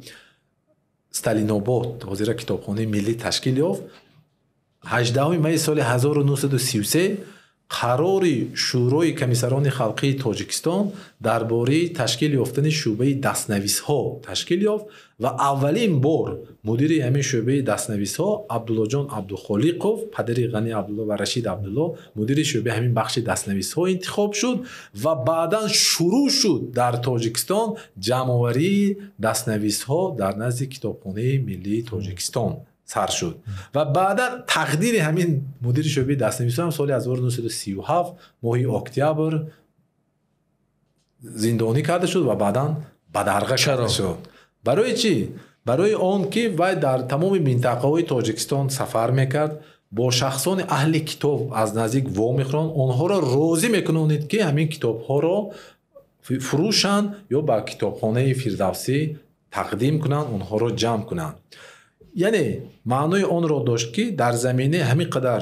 Сталинобод, ҳозира китобхонаи миллӣ ташкил ёфт, 18 майи соли 1933 қарори Шӯрои комиссарони халқии Тоҷикистон дар бораи ташкил ёфтани шӯъбаи дастнависҳо ташкил ёфт ва аввалин бор мудири ҳамин шӯъбаи дастнависҳо Абдуллоҷон Абдухолиқов, падари Ғани Абдулло ва Рашид Абдулло, мудири шӯъбаи ҳамин бахши дастнависҳо интихоб шуд ва баъдан шурӯъ шуд дар Тоҷикистон ҷамъоварии дастнависҳо дар назди Китобхонаи миллии Тоҷикистон. Сар шуд ва баъдан тақдири ҳамин мудири шӯъбаи дастнависҳо ҳам соли 1937 моҳи октябр зиндонӣ карда шуд ва баъдан бадарға карда шуд. Барои чӣ? Барои он ки вай дар тамоми минтақаҳои Тоҷикистон сафар мекард, бо шахсони аҳли китоб аз наздик вомехӯранд, онҳоро розӣ мекунонид, ки ҳамин китобҳоро фурӯшанд ё ба китобхонаи Фирдавсӣ тақдим кунанд, онҳоро ҷамъ кунанд. Яъне маънои онро дошт, ки дар заминаи ҳамин қадар,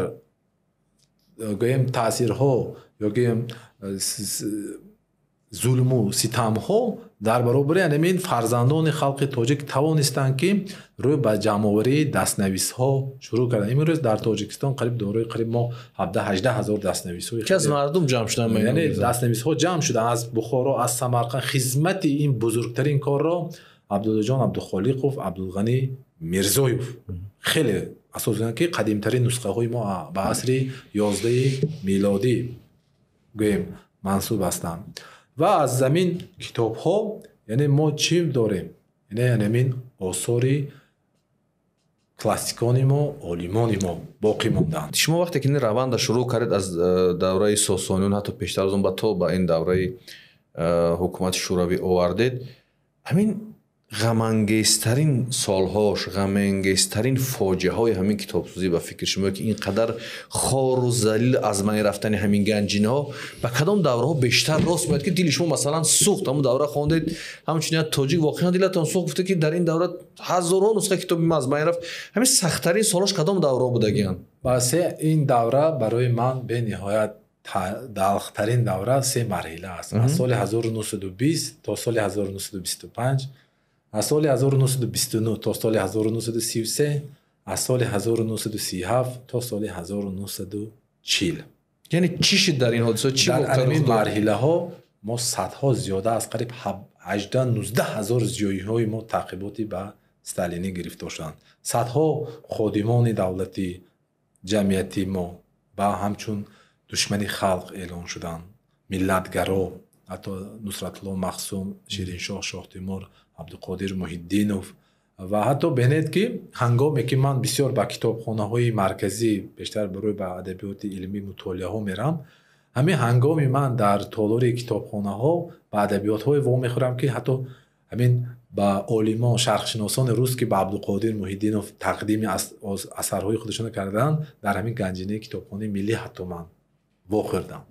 гӯем, таъсирҳо ё, гӯем, зулму ситамҳо дар баробари ҳамин фарзандони халқи тоҷик тавонистанд, ки рӯй ба ҷамъоварии дастнависҳо шурӯъ карданд. Имрӯз дар Тоҷикистон қариб дорои қариб мо 17-18 ҳазор дастнависҳои Ки аз мардум ҷамъ шуданд? Яъне дастнависҳо ҷамъ шуданд аз Бухоро, аз Самарқанд. Хизмати ин бузургтарин корро Абдуллоҷон Абдухолиқов, Абдулғанӣ Мирзоев хеле асос, ки қадимтарин нусхаҳои мо ба асри 11-и милодӣ, гӯем, мансуб ҳастанд. Ва аз замин китобҳо, яъне мо чӣ дорем? Яъне ҳамин осори классикони мо, олимони мо боқӣ монданд. Шумо вақте ки ин раванда шурӯъ кардед, аз давраи Сосониён, ҳатто пештар аз он, ба то ба ин давраи ҳукумати Шӯравӣ овардед, ҳамин ғамангезтарин солҳош, ғамангезтарин фоҷиаҳои ҳамин китобсӯзӣ, ба фикри шумо, ки ин қадар хору залил аз майн рафтани ҳамин ганҷинаҳо, ба кадом давраҳо бештар рост меояд, ки дили шумо, масалан, сӯхт? Ҳамун давра хондед, ҳамчунин як тоҷик воқеан дилатон сӯхт, гуфте, ки дар ин давра ҳазорҳо нусха китоби ма аз майн рафт. Ҳамин сахттарин солҳош кадом давраҳо будагианд? Ба се ин давра барои ман бениҳоят талхтарин давра се марҳила аст: аз соли 1920 то соли 1925, аз соли 1929 то соли 1933, аз соли 1937 то соли 1940. Яъне чӣ шуд дар ин ҳодиса, чӣ Дар воқеа ҳамин рух дод? марҳилаҳо мо садҳо, зиёда аз қариб 18-19 ҳазор зиёиҳои мо таъқиботи ба сталинӣ гирифтор шуданд. Садҳо ходимони давлатӣ, ҷамъиятии мо ба ҳамчун душмани халқ эълон шуданд, миллатгаро, ҳатто Нусратулло Махсум, Шириншоҳ Шоҳтемур, Абдуқодир Муҳиддинов. Ва ҳатто бинед, ки ҳангоме ки ман бисёр ба китобхонаҳои марказӣ, бештар барои ба адабиёти илмӣ мутолиаҳо мерам, ҳамин ҳангоми ман дар толори китобхонаҳо ба адабиётҳое вомехӯрам, ки ҳатто ҳамин ба олимон, шарқшиносони рус, ки ба Абдуқодир Муҳиддинов тақдими асарҳои худашонро карданд, дар ҳамин ганҷинаи китобхонаи миллӣ ҳатто ман вохӯрдам.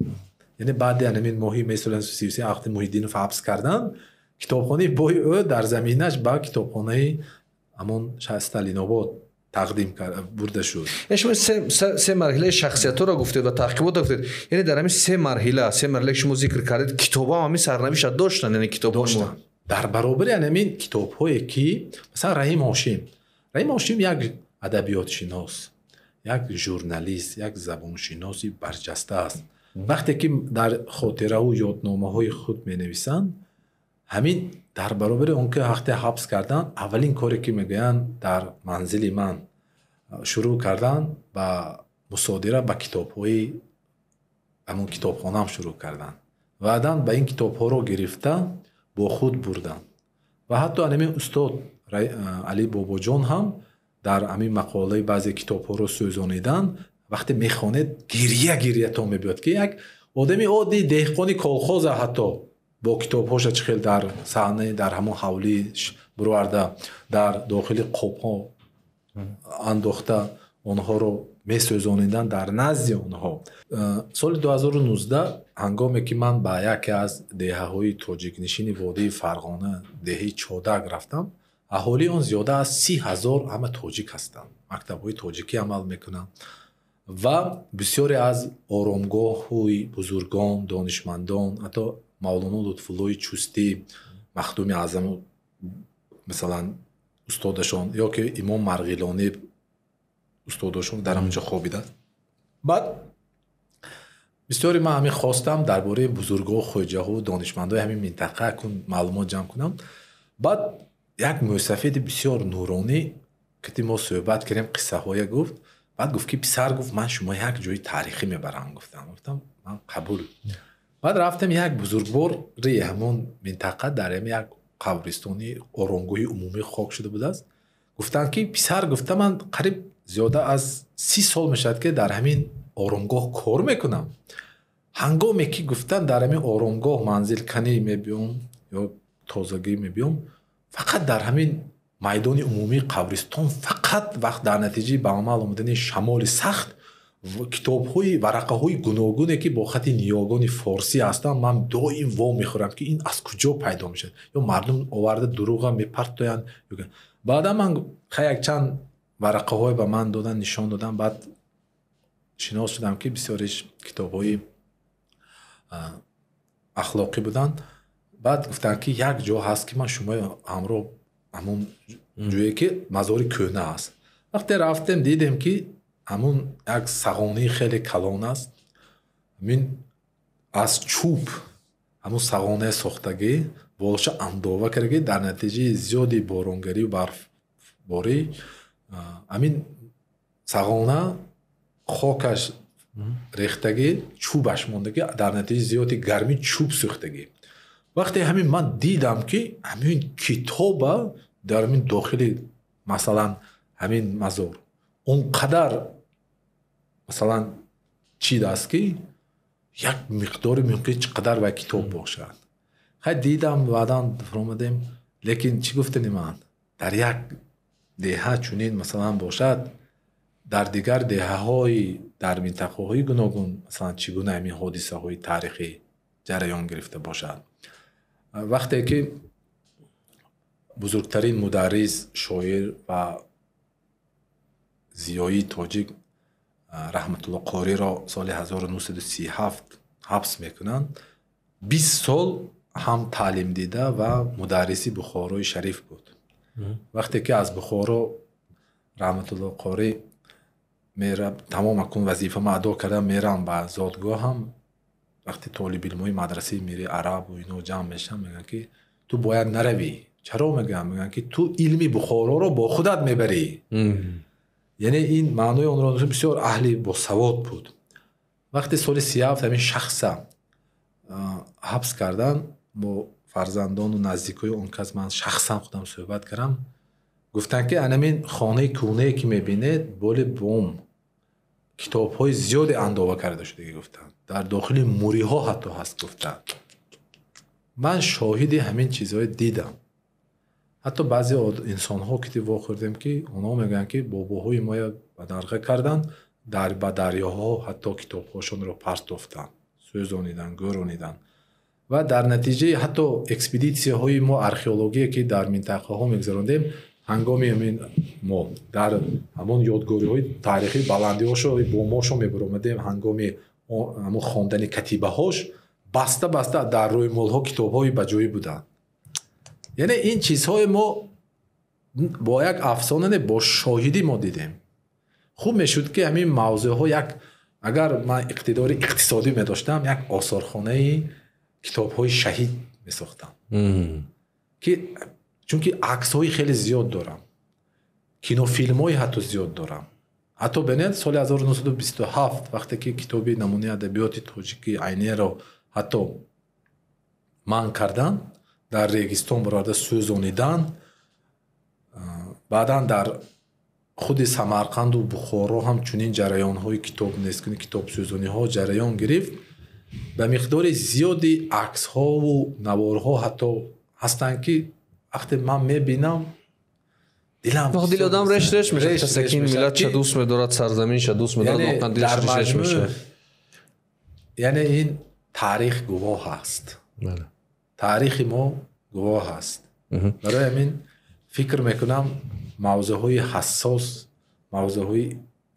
Яъне баъди ҳамин моҳи май соли 1933, вақте Муҳиддинов ҳабс карданд, китобхонаи бои ӯ дар заминаш ба китобхонаи ҳамон Сталинобод тақдим бурда шуд. Яъне шумо се марҳилаи шахсиятҳоро гуфтед ва таҳқиқотро гуфтед. Яъне дар ҳамин се марҳила, ки шумо зикр кардед, китобҳо ҳам ҳамин сарнавишта доштанд, яъне китобҳо Доштанд. Дар баробари ҳамин китобҳое, ки масалан Раҳим Ҳошим, Раҳим Ҳошим як адабиётшинос, як журналист, як забоншиноси барҷаста аст. Вақте ки дар хотираву ёдномаҳои худ менависанд, ҳамин дар баробари он ки вақте ҳабс карданд, аввалин коре ки мегӯянд, дар манзили ман шурӯъ карданд ба мусодира, ба китобҳои ҳамон китобхонаам шурӯъ карданд. Баъдан ба ин китобҳоро гирифта бо худ бурданд. Ва ҳатто ҳамин устод Али Бобоҷон ҳам дар ҳамин мақолаи баъзе китобҳоро сӯзонидан, вақте мехонед, гирия гириятон мебиёд, ки як одами оддӣ, деҳқони колхоза, ҳатто бо китобҳоша чӣ хел дар саҳнаи, дар ҳамон ҳавлӣ бироварда, дар дохили қобҳо андохта, онҳоро месӯзониданд дар назди онҳо. Соли 2019, ҳангоме ки ман ба яке аз деҳаҳои тоҷикнишини водии Фарғона, деҳаи Чодак рафтам, аҳолии он зиёда аз 30 000 ҳама тоҷик ҳастанд, мактабҳои тоҷикӣ амал мекунанд ва бисёре аз оромгоҳҳои бузургон, донишмандон, ҳатто Мавлоно Лутфуллои Чустӣ, Махдуми Аъзам, масалан, устодашон, ё ки Имом Марғилонӣ, устодошон дар ҳамонҷо хобиданд. Баъд бисёре ман ҳамин хостам дар бораи бузургҳо, хоҷаҳо, донишмандои ҳамин минтақа кун маълумот ҷамъ кунам. Баъд як мӯйсафеди бисёр нуронӣ кити мо суҳбат кардем, қиссаҳое гуфт. Баъд гуфт, ки писар, гуфт, ман шумо як ҷои таърихӣ мебарам. Гуфтам, ман қабул. Баъд рафтем, як бузургвори ҳамон минтақа дар ҳами як қабристони оромгоҳи умумӣ хок шуда будааст. Гуфтанд ки писар, гуфта ман қариб зиёда аз 30 сол мешавад ки дар ҳамин оромгоҳ кор мекунам. Ҳангоме ки гуфтан дар ҳамин оромгоҳ манзилканӣ мебиём ё тозагӣ мебиём, фақат дар ҳамин майдони умумии қабристон фақат вақт дар натиҷаи ба амал омадани шамоли сахт китобҳои варақаҳои гуногуне ки бо хати ниёгони форсӣ ҳастанд, ман доим во мехӯрам ки ин аз куҷо пайдо мешавад, ё мардум оварда дурӯға мепартоянд. Баъдан ман хай якчанд варақаҳое ба ман додан, нишон додам, баъд шинос шудам ки бисёриш китобҳои ахлоқӣ буданд. Баъд гуфтанд ки як ҷо ҳаст ки ман шумо ҳамроҳ ҳамон ҷое ки мазори кӯҳна аст. Вақте рафтем дидем ки ҳамун як сағонии хеле калон аст, ҳамин аз чӯб ҳамун сағонае сохтагӣ, болоша андова кардагӣ, дар натиҷаи зиёди боронгарию барфборӣ ҳамин сағона хокаш рехтагӣ, чӯбаш мондагӣ, дар натиҷаи зиёди гармӣ чӯб сӯхтагӣ. Вақте ҳамин ман дидам ки ҳамин китоба дар ҳамин дохили масалан ҳамин мазор он қадар масалан чиз аст ки як миқдори мумкин чӣ қадар вай китоб бошад. Хай дидам, баъдан фаромадем, лекин чӣ гуфтани ман, дар як деҳа чунин масалан бошад, дар дигар деҳаҳои дар минтақаҳои гуногун масалан чӣ гуна ҳамин ҳодисаҳои таърихӣ ҷараён гирифта бошад. Вақте ки бузургтарин мударрис, шоир ва зиёии тоҷик Раҳматулло Қориро соли 1937 ҳабс мекунанд, 20 сол ҳам таълим дида ва мударриси Бухорои Шариф буд. Вақте ки аз Бухоро Раҳматулло Қорӣ тамом акун вазифамо адо кардам, мерам ба зодгоҳам, вақте толибилмҳои мадрасаи мири арабу ино ҷамъ мешаванд, мегӯянд ки ту бояд наравӣ. Чаро мегӯям? Мегӯянд ки ту илми Бухороро бо худат мебарӣ. Яъне ин маънои онро бисёр аҳли босавод буд. Вақте соли 37 ҳамин шахса ҳабс кардан, бо фарзандону наздикои он кас ман шахсан худам суҳбат кардам, гуфтанд ки анамин хонаи кӯҳнае ки мебинед, боли бом китобҳои зиёде андова карда шудагӣ гуфтанд, дар дохили муриҳо ҳатто ҳаст гуфтанд. Ман шоҳиди ҳамин чизҳое дидам. Ҳатто баъзе инсонҳо ки вохӯрдем ки онҳо мегӯянд ки бобоҳои моя бадарға карданд, ба дарёҳо ҳатто китобҳошонро партофтанд, сӯзониданд, гӯрониданд. Ва дар натиҷаи ҳатто экспедитсияҳои мо археологие ки дар минтақаҳо мегузарондем, ҳангоми ҳамин мо дар ҳамон ёдгориҳои таърихӣ баландиҳошо бомошо мебаромадем, ҳангоми ҳамон хондани катибаҳош баста баста дар рӯймолҳо китобҳои баҷоӣ буданд. Яъне ин чизҳои мо бо як афсона не, бо шоҳидӣ мо дидем. Хуб мешуд ки ҳамин мавзӯъҳо як, агар ман иқтидори иқтисодӣ медоштам, як осорхонаи китобҳои шаҳид месохтам, ки чунки аксҳои хеле зиёд дорам, кинофилмҳои ҳатто зиёд дорам. Ҳатто бинед соли 1927 вақте ки китоби намунаи адабиёти тоҷикӣ Айнеро ҳатто манъ кардан, дар регистон барода сӯзонидан, баъдан дар худи Самарқанду Бухоро ҳам чунин ҷараёнҳои китоб несткунӣ, китобсӯзониҳо ҷараён гирифт. Ба миқдори зиёди аксҳову наворҳо ҳатто ҳастанд ки вақте ман мебинам дилам дили одам реш реш мешавад. Касе ки ин миллатша дӯст медорад, сарзаминша дӯст медорад, воқеан дилаш реш реш мешавад. Яъне ин таърих гувоҳ аст, таърихи мо гувоҳ аст. Барои ҳамин фикр мекунам мавзӯъҳои ҳассос, мавзӯъҳои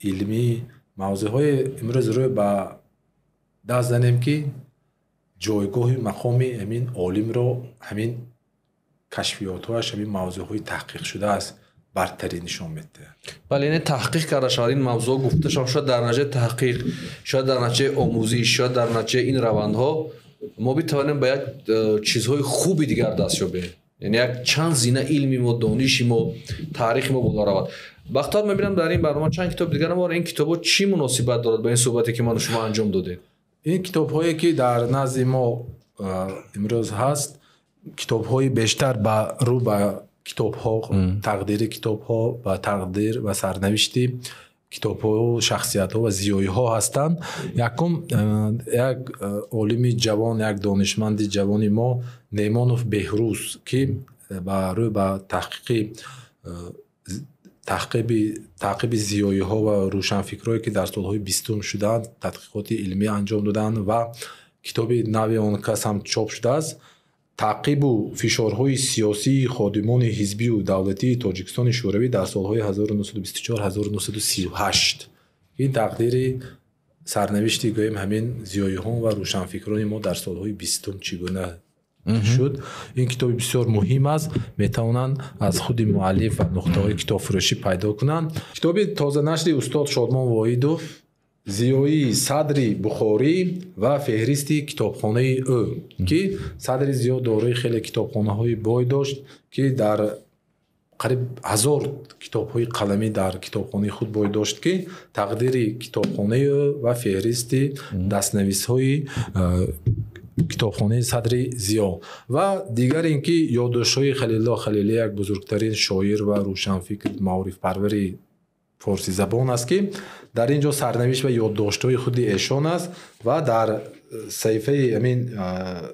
илмӣ, мавзӯъҳои имрӯз рӯй ба даст занем ки ҷойгоҳи мақоми ҳамин олимро, ҳамин кашфиётҳояш, ҳамин мавзӯъҳои таҳқиқ шудааст бартарӣ нишон медиҳад. Бале, яъне таҳқиқ карда шавад ин мавзӯъ, гуфта шавад, шояд дар натиҷаи таҳқиқ, шояд дар натиҷаи омӯзиш, шояд дар натиҷаи ин равандҳо мо битавонем ба як чизҳои хуби дигар даст ёбем. Яъне як чанд зина илми мо, дониши мо, таърихи мо боло равад. Бахтар мебинам дар ин барнома чанд китоб дигар мо, ин китобҳо чӣ муносибат дорад ба ин суҳбате ки ману шумо анҷом додем? Ин китобҳое ки дар назди мо имрӯз ҳаст, китобҳои бештар ба рӯ ба Китобҳо, тақдири китобҳо ва тақдир ва сарнавишти китобҳо, шахсиятҳо ва зиёиҳо ҳастанд. Якум, як олими ҷавон, як донишманди ҷавони мо Неъмонов Беҳрӯз, ки ба рӯй ба таҳқиқи таъқиби зиёиҳо ва рӯшанфикрҳое, ки дар солҳои 20-ум шуданд, тадқиқоти илмӣ анҷом доданд ва китоби нави он кас ҳам чоп шудааст. Таъқибу фишорҳои сиёсии ходимони ҳизбию давлатии Тоҷикистони Шӯравӣ дар солҳои 1924-1938. Ин тақдири сарнавишти, гӯем, ҳамин зиёиҳон ва рӯшанфикрони мо дар солҳои 20-ум чӣ гуна шуд. Ин китоби бисёр муҳим аст, метавонанд аз худи муаллиф ва нуқтаҳои китобфурӯшӣ пайдо кунанд. Китоби тозанашри устод Шодмон Воҳидов «Зиёии Садри Бухорӣ ва феҳристи китобхонаи ӯ», ки Садри Зиё дорои хеле китобхонаҳои бой дошт, ки дар қариб 1000 китобҳои қаламӣ дар китобхонаи худ бой дошт, ки тақдири китобхонаи ӯ ва феҳристи дастнависҳои китобхонаи Садри Зиё. Ва дигар ин ки ёддоштҳои Халилулло Халилӣ, як бузургтарин шоир ва рӯшанфикр, маорифпарвари форсизабон аст, ки дар ин ҷо сарнавишт ва ёддоштҳои худи эшон аст ва дар саҳифаи ҳамин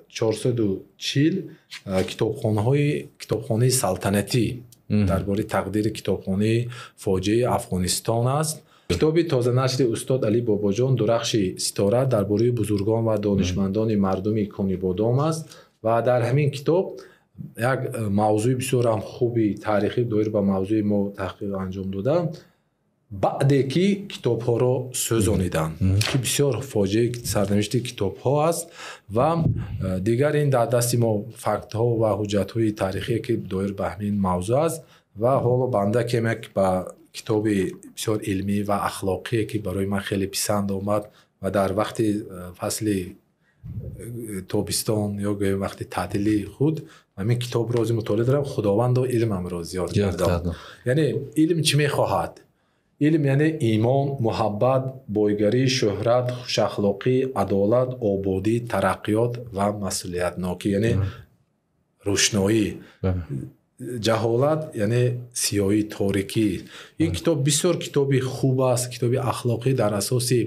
440 китобхонаи салтанатӣ дар бораи тақдири китобхонаи фоҷиаи Афғонистон аст. Китоби тозанашри устод Али Бобоҷон «Дурахши ситора» дар бораи бузургон ва донишмандони мардуми Конибодом аст ва дар ҳамин китоб як мавзӯи бисёр ҳам хуби таърихӣ доир ба мавзӯи мо таҳқиқ анҷом дода, баъде ки китобҳоро сӯзониданд, ки бисёр фоҷиаи сарнавишти китобҳо аст. Ва дигар ин дар дасти мо фактҳо ва ҳуҷҷатҳои таърихие, ки доир ба ҳамин мавзӯъ аст. Ва ҳоло банда кемак ба китоби бисёр илмӣ ва ахлоқие, ки барои ман хеле писанд омад ва дар вақти фасли тобистон ё гӯем вақти таътили худ ҳамин китобро ози мутолиа дорам, «Худовандо илмамро зиёд гардон». Яъне илм чӣ мехоҳад? Илм яъне имон, муҳаббат, бойгарӣ, шӯҳрат, хушахлоқӣ, адолат, ободӣ, тараққиёт ва масъулиятнокӣ, яъне рӯшноӣ. Ҷаҳолат яъне сиёҳӣ, торикӣ. Ин китоб бисёр китоби хуб аст, китоби ахлоқӣ дар асоси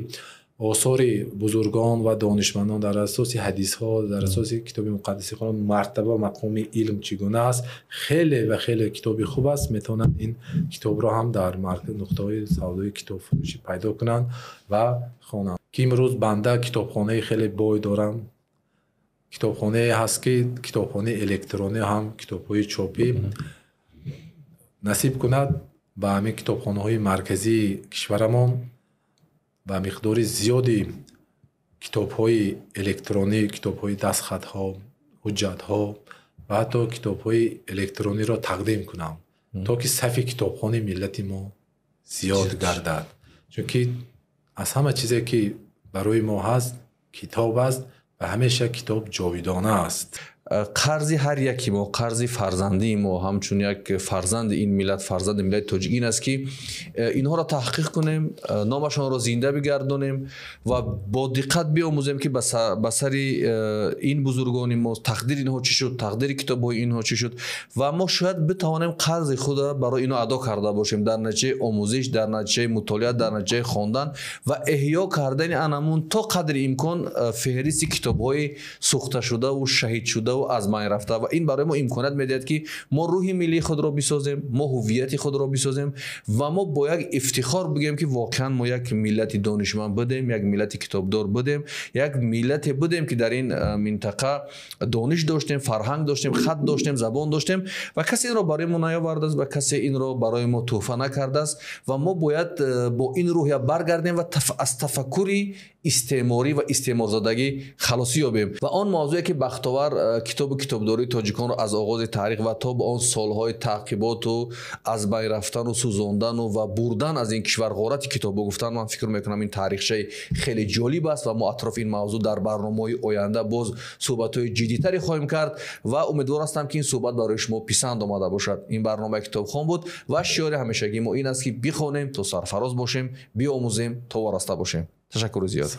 осори бузургон ва донишмандон, дар асоси ҳадисҳо, дар асоси китоби муқаддаси Қуръон мартаба мақоми илм чӣ гуна аст. Хеле ва хеле китоби хуб аст. Метавонанд ин китобро ҳам дар нуқтаҳои савдои китобфурӯшӣ пайдо кунанд ва хонанд. Ки имрӯз банда китобхонаи хеле бой дорам. Китобхонае ҳаст, ки китобхонаи электронӣ ҳам китобҳои чопӣ насиб кунад ба ҳамин китобхонаҳои марказии кишварамон ба миқдори зиёди китобҳои электронӣ, китобҳои дастхатҳо, ҳуҷҷатҳо ва ҳатто китобҳои электрониро тақдим кунам, то ки сафи китобхонаи миллати мо зиёд гардад. Чунки аз ҳама чизе, ки барои мо ҳаст, китоб аст ва ҳамеша китоб ҷовидона аст. Қарзи ҳар яки мо, қарзи фарзандии мо ҳамчун як фарзанди ин миллат, фарзанди миллати тоҷик ин аст, ки инҳоро таҳқиқ кунем, номашонро зинда бигардонем ва бо диққат биомӯзем, ки ба сари ин бузургони мо тақдири инҳо чӣ шуд, тақдири китобҳои инҳо чӣ шуд ва мо шояд битавонем қарзи худро барои инҳо адо карда бошем дар натиҷаи омӯзиш, дар натиҷаи мутолиа, дар натиҷаи хондан ва эҳё кардани анамун то қадри имкон феҳристи китобҳои сӯхташудаву шаҳидшудаву аз майн рафта. Ва ин барои мо имконият медиҳад, ки мо рӯҳи миллии худро бисозем, мо ҳуввияти худро бисозем ва мо бо як ифтихор бигӯем, ки воқеан мо як миллати донишманд будем, як миллати китобдор будем, як миллате будем, ки дар ин минтақа дониш доштем, фарҳанг доштем, хат доштем, забон доштем ва касе инро барои мо наёвардааст ва касе инро барои мо тӯҳфа накардааст. Ва мо бояд бо ин рӯҳия баргардем ва аз тафаккури истеъморӣ ва истеъморзадагӣ халосӣ ёбем. Ва он мавзӯе, ки Бахтовар китобу китобдории тоҷиконро аз оғози таърих ва то ба он солҳои таъқиботу аз байн рафтану сӯзондану ва бурдан аз ин кишвар, ғорати китобо гуфтан, ман фикр мекунам, ин таърихчаи хеле ҷолиб аст ва мо атрофи ин мавзӯъ дар барномаҳои оянда боз суҳбатҳои ҷиддитаре хоҳем кард ва умедвор ҳастам, ки ин суҳбат барои шумо писанд омада бошад. Ин барномаи Китобхон буд ва шиори ҳамешагии мо ин аст, ки бихонем то сарфароз бошем, биомӯзем то вораста бошем. Ташаккури зиёд.